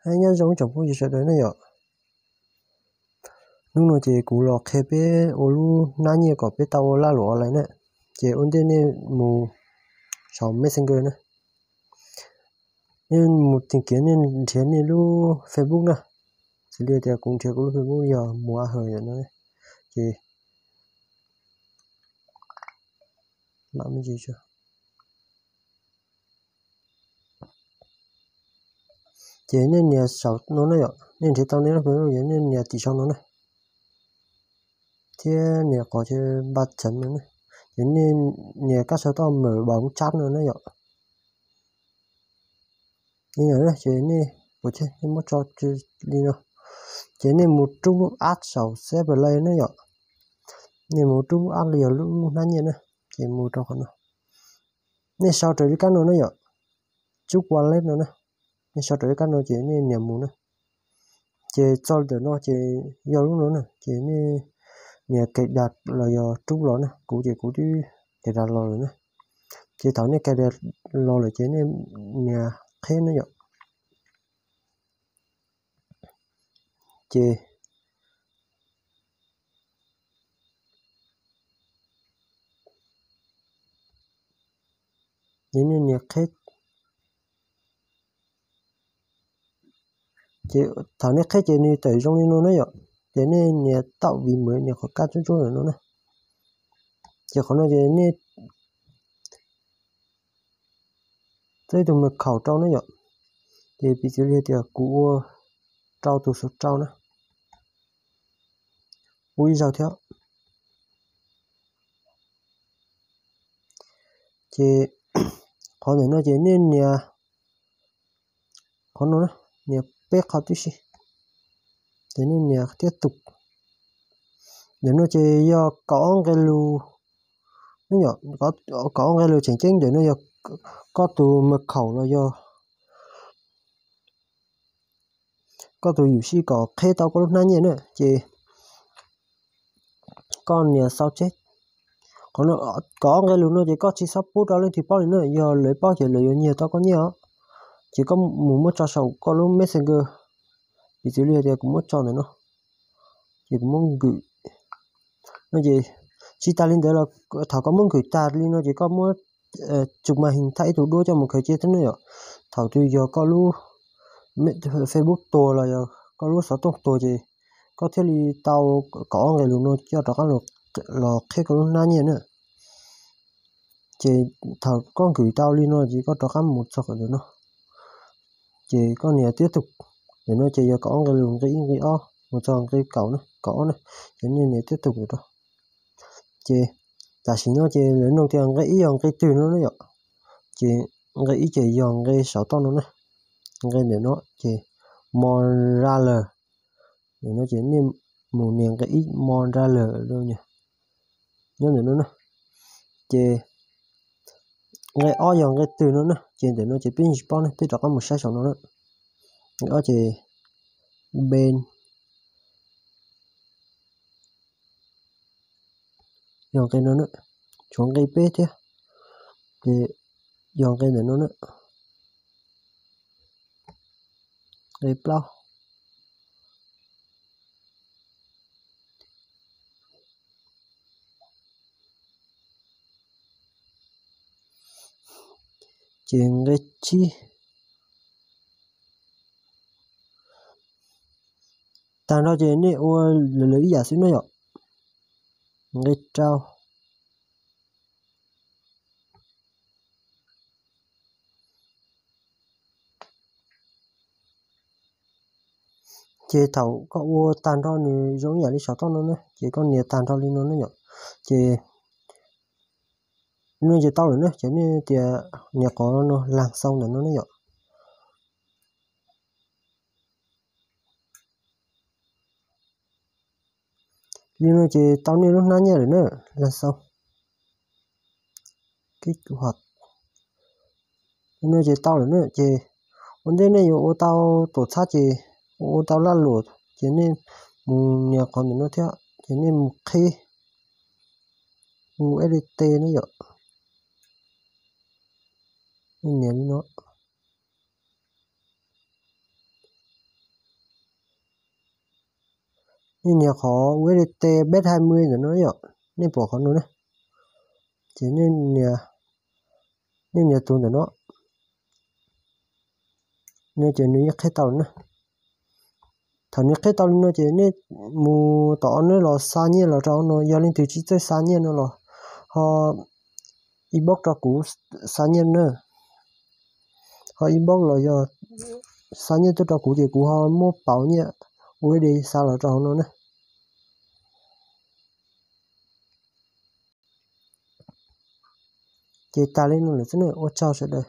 Hab nyob zoo tsoom phooj ywg sawv daws ne yom. Hnub no ces kuv los qhia peb ua lub hnab nyiaj kom peb tau ua laj luam online na. Ces ua ntej nej mus saum Messenger na. Nej mus tìm kiếm, nej nrhiav nej lub Facebook na. Xws li tias kuv nrhiav kuv lub Facebook yog Muas A Hawm no. Ces ces nej nias saum no na yom, nej nrhiav tau nej lub Facebook, nej nias tim saum no na, thiab nias qhov chaw ba chev no na, ces nej nias kab sau toj mem npaum cab no na yom. Li no ces nej, nej muab tso li no, ces nej mus rub lub app saum Xav Play na yom. Nej mus rub lub app los yog lub hnab nyiaj na, ces mus rau qhov no. Nej sau raws li kab no na yom, rub wallet no na. Nej sau raws li kab no ces nej nias mus na. Ces txog ntawm no ces yog lub no na, ces nej nias cài đặt los yog rub los na. Kuv ces kuv twb cài đặt los lawm na. Ces thaum nej cài đặt los lawm ces nej nias qheb na yom. Ces ces nej nias qheb, ces thaum nej qheb ces nws tawm zoo li no na yom. Ces nej nias tạo ví mới, nias qhov kab tsuab tsuab ntawm no na. Ces qhov no ces nej txawb ib tug mật khẩu rau na yom. Ces piv txwv li tias kuv ua rau tus xov rau na, ua ib zaug thiab. Ces qhov ntawm no ces nej nias qhov no na, nias peb qho tib si, ces nej nias tiếp tục. Ntawm no ces yog kaum ob nqe lus, kaum ob nqe lus tseem ceeb, ntawm no yog koj tus mật khẩu los yog koj tus yum sij kom qheb tau koj lub hnab nyiaj na, ces koj nias sau tseg. Qhov no, kaum ob nqe lus no ces koj tsis txhob pub rau leej twg paub li na, yog lawv paub ces lawv yuav nyiag tau koj nyiaj os. Ces koj mus muab tso saum koj lub Messenger, piv txwv li tias kuv muab tso ntawm no, ces kuv muab nkwm no ces tsis tas li ntawd los thaum koj muab nkwm tag li no ces koj muab chụp màn hình thaij ib tug duab coj mus khaws cia thiab na yom. Thaum twg yog koj lub Facebook tuag los yog koj lub xov tooj tuag ces koj thiaj li tau kaum ob nqe lus no coj rov qab los qheb koj lub hnab nyiaj na. Ces thaum koj nkwm tau li no ces koj rov qab mus txog ntawm no, ces koj nias tiếp tục. Ntawm no ces yog kaum ob nqe lus, nqe ib, nqe ob mus txog nqe kaum na, kaum ob na, ces nej nias tiếp tục rau. Ces tam sim no ces lawv nug tias nqe ib yog nqe twg no na yom. Ces nqe ib ces yog nqe saum toj no na, nqe ntawm no ces mos ra lawm. Ntawm no ces nej mus nias nqe ib mos ra lawm, nyob ntawm no na. Ces nqe ob yog nqe twg no na, ces ntawm no ces peb tsis paub ne, peb rov qab mus saib saum no na. Nqe ob ces ben, yog nqe no na, tshuav nqe peb thiab, ces yog nqe ntawm no na, nqe plaub. Ces nqe tsib. Tag nrho ces nej ua lawv ib yam xwb na yom. Nqe rau. Ces thaum koj ua tag nrho nws zoo ib yam li saum toj no na, ces koj nias tag nrho li no na yom. Ces li no ces tau lawm na, ces nej tias nias qhov no laj xau ntawm no na yom. Li no ces tau nej lub hnab nyiaj lawm na, laj xau. Li no ces tau lawm na, ces ua ntej nej yuav ua tau tuam txhab ces ua tau laj luam ces nej mus nias qhov ntawm no thiab ces nej mus qhib U S D T na yom. Nej nias li no, Nej nias qhov U S D T bet hai mươi ntawm no yom, nej pom qhov no na. Ces nej nias tus ntawm no, no ces nws yeej qhib tau lawm na. Thaum nws qhib tau li no ces nej mus tom no los xa nyiaj los rau hauv no, yog leej twg tsis txawj xa nyiaj no los ho inbox rau kuv xa nyiaj na. Ho inbox los yog xa nyiaj tuaj rau kuv ces kuv ho muab pauv nyiaj U S D xa los rau hauv no na. Ces tas li no lawm xwb na, ua tsaug sawv daws.